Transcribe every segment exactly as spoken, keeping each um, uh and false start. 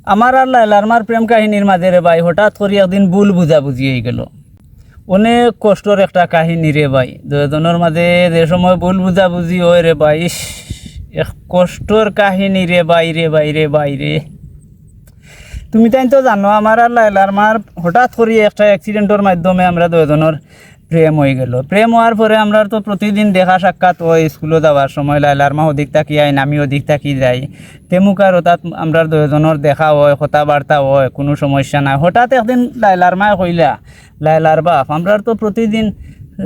আমার আর লায়লার মার প্রেম কাহিনীর মাঝে রে ভাই, হঠাৎ করি একদিন ভুল বুঝাবুঝি অইগেলো। অনেক কষ্টর একটা কাহিনী রে ভাই। দুইজনর মাঝে যে সময় ভুল বুঝাবুঝি অয় রে ভাই, ইস, এক কষ্টর কাহিনী রে ভাই রে ভাই রে ভাই রে। তুমি তাইন তো জানো, আমার আর লায়লার মার হঠাৎ করি একটা অ্যাক্সিডেন্টর মাধ্যমে আমরা দুইজনর প্রেম অইগেলো। প্রেম অওয়ার পরে আমরার তো প্রতিদিন দেখা সাক্ষাৎ অয়, স্কুলো যাওয়ার সময় লায়লার মা ওদিক থাকি আইন, আমি ওদিক থাকি যাই। তেমুকার অতাত আমরার দুইজনর দেখা অয়, কথাবার্তা অয়, কুনু সমস্যা নাই। হঠাৎ একদিন লায়লার মায় কইলা, লায়লার বাপ, আমরার তো প্রতিদিন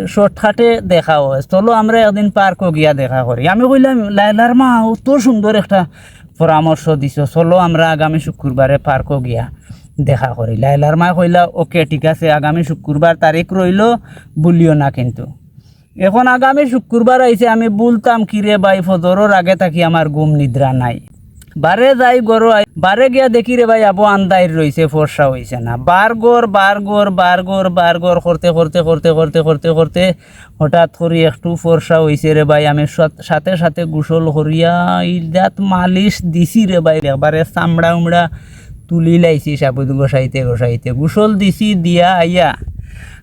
শর্টকাটে দেখা অয়, চলো আমরা একদিন পার্কো গিয়া দেখা করি। আমি কইলাম, লায়লার মা, অত সুন্দর একটা পরামর্শ দিছো, চলো আমরা আগামী শুক্রবারে পার্কো গিয়া দেখা করি। লায়লার মায় কইলা, "ওকে, ঠিক আছে, আগামী শুক্রবার তারিখ রইলো, ভুলিও না কিন্তু।" এখন আগামী শুক্রবার আইছে, আমি ভুলতাম কি রে ভাই, ফজরর আগে থাকি আমার ঘুম নিদ্রা নাই। বারে যাই ঘরো আই, বারে গিয়া দেখি রে ভাই, আবো আন্দাইর রইছে, ফর্সা অইছে না। বার ঘর, বার ঘর, বার ঘর, বার ঘর করতে করতে করতে করতে করতে করতে হঠাৎ করি একটু ফর্সা অইছে রে ভাই। আমি সত-, সাথে সাথে গোসল করিয়া ইজাত মালিশ দিছি রে ভাই, একবারে চামড়া উমড়া তুলি লাইছি সাবুন ঘষাইতে ঘষাইতে। গোসল দিছি, দিয়া আইয়া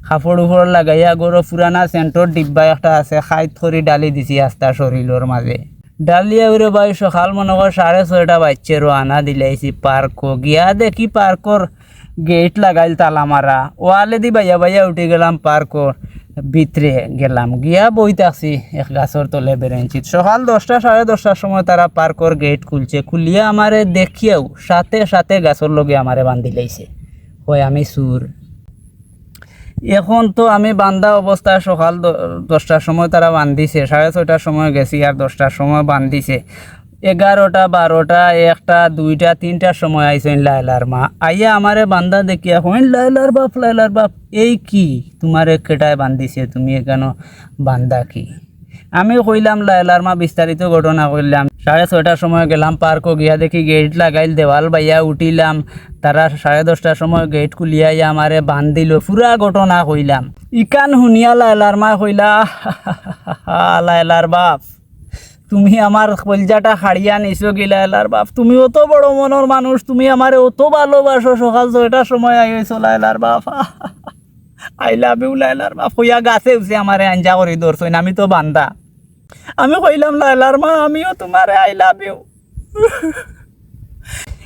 কাপড় উপর লাগাইয়া ঘরো পুরানা সেন্টর ডিব্বা একটা আছে, খাইত করি ঢালি দিছি আস্তা শরীলর মাঝে। ঢালিয়া উরে ভাই সকাল মনে কর সাড়ে ছয়টা বাজছে, রওয়ানা দিলাইছি পার্কো। গিয়া দেখি পার্কর গেট লাগাইল তালা মারা, ওয়ালেদি বাইয়া বাইয়া উঠি গেলাম পার্কর ভিতরে গেলাম, গিয়া বই থাকছি এক গাছর তলে বেরেঞ্চিত। সকাল দশটা, সাড়ে দশটার সময় তারা পার্কর গেট খুলছে, খুলিয়া আমারে দেখিয়াউ সাথে সাথে গাছর লগে আমারে বান্ধিলাইছে, কয় আমি চুর। এখন তো আমি বান্ধা অবস্থায় সকাল দ-, দশটার সময় তারা বান্ধিছে, সাড়ে ছয়টার সময় গেছি আর দশটার সময় বান্ধিছে। এগারোটা, বারোটা, একটা, দুইটা, তিনটার সময় আইছইন লায়লার মা। আইয়া আমারে বান্ধা দেখিয়া কইন, "লায়লার বাপ, লায়লার বাপ, এই কি? তুমারে কেটায় বান্ধিছে? তুমি এখানো বান্ধা কি?" আমি কইলাম, লায়লার মা বিস্তারিত ঘটনা কইলাম। সাড়ে ছয়টার সময় গেলাম পার্কো, গিয়া দেখি গেট লাগাইল, দেওয়াল বাইয়া উঠিলাম। তারা সাড়ে দশটার সময় গেট খুলিয়া আইয়া আমারে বান্ধিলো, পুরা ঘটনা কইলাম। ইখান হুনিয়া লায়লার মা কইলা, "লায়লার বাপ, তুমি আমার কইলজাটা কাড়িয়া নিছো গি লায়লার বাপ? তুমি অত বড় মনর মানুষ, তুমি আমারে অত ভালোবাসো, সকাল ছয়টার সময় আইছো লায়লার বাপ। I love you লায়লার বাপ।" কইয়া গাছে উঠে আমারে আঞ্জা করি ধরছইন, আমি তো বান্ধা। আমি কইলাম, "লায়লার মা, আমিও তুমারে I love you।"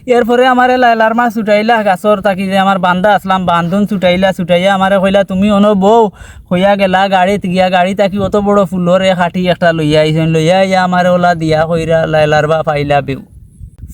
এরপরে আমারে লায়লার মা ছুটাইলা গাছর থাকি, যে আমার বান্ধা আছলাম, বান্ধন ছুটাইলা, ছুটাইয়া আমারে কইলা, "তুমি অনো বও।" কইয়া গেলা গাড়িত, গিয়া গাড়ি থাকি অত বড় ফুলর এক আটি একটা লইয়া আইছইন, লইয়া আইয়া আমারে ওলা দিয়া কইরা, "লায়লার বাপ, I love you।"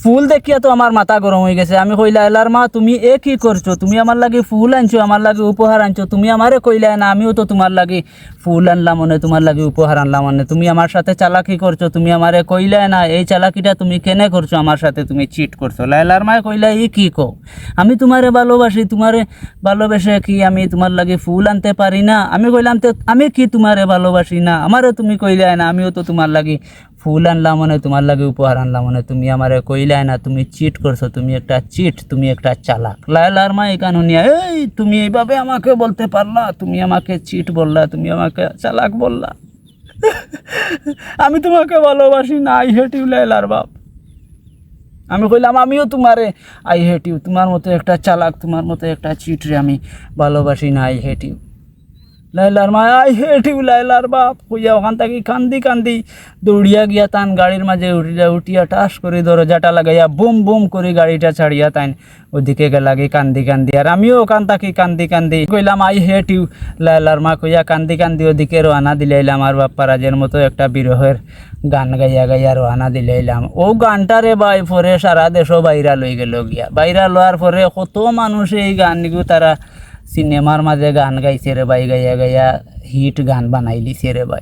ফুল দেখিয়া তো আমার মাথা গরম অইগেছে। আমি কইলা, "লায়লার মা, তুমি এ কি করছো? তুমি আমার লাগি ফুল আনছো, আমার লাগি উপহার আনছো, তুমি আমারে কইলায় না, আমিও তো তুমার লাগি ফুল আনলাম অনে, তুমার লাগি উপহার আনলাম অনে। তুমি আমার সাথে চালাকি করছো, তুমি আমারে কইলায় না, এই চালাকিটা তুমি কেনে করছো আমার সাথে? তুমি চিট করছো।" লায়লার মায় কইলা, "ই কি কও? আমি তুমারে ভালোবাসি, তুমারে ভালোবেসে কি আমি তুমার লাগি ফুল আনতে পারি না?" আমি কইলাম, "তে আমি কি তুমারে ভালোবাসি না? আমারে তুমি কইলায় না, আমিও তো তুমার লাগি ফুল আনলাম অনে, তুমার লাগি উপহার আনলাম অনে, তুমি আমারে কইলায় না, তুমি চিট করছো, তুমি একটা চিট, তুমি একটা চালাক।" লায়লার মা ইখান হুনিয়া, "এই, তুমি এইভাবে আমাকে বলতে পারলা? তুমি আমাকে চিট বললা, তুমি আমাকে চালাক বললা? আমি তুমাকে ভালোবাসি না, I hate you লায়লার বাপ।" আমি কইলাম, "আমিও তুমারে I hate you, তুমার মতো একটা চালাক, তুমার মতো একটা চিটরে আমি ভালোবাসি না, I hate you।" লায়লার মা, "I hate you লায়লার বাপ" কইয়া অখান থাকি কান্দি কান্দি দৌড়িয়া গিয়া তান গাড়ির মাঝে উঠিয়া, উঠিয়া ঠাস করি দরজাটা লাগাইয়া বুম বুম করি গাড়িটা ছাড়িয়া তাইন ওদিকে গেলাগি কান্দি কান্দি। আর আমিও অখান থাকি কান্দি কান্দি কইলাম, "I hate you লায়লার মা" কইয়া কান্দি কান্দি ওদিকে রওয়ানা দিলাইলাম। আর বাপ্পারাজের মতো একটা বিরহের গান গাইয়া গাইয়া রওয়ানা দিলাইলাম। অউ গানটা রে ভাই পরে সারা দেশো viral অইগেলো গিয়া। Viral অওয়ার পরে কত মানুষে এই গানগু তারা সিনেমার মাঝে গান গাইছে রে ভাই, গাইয়া গাইয়া hit গান বানাইলিছে রে ভাই।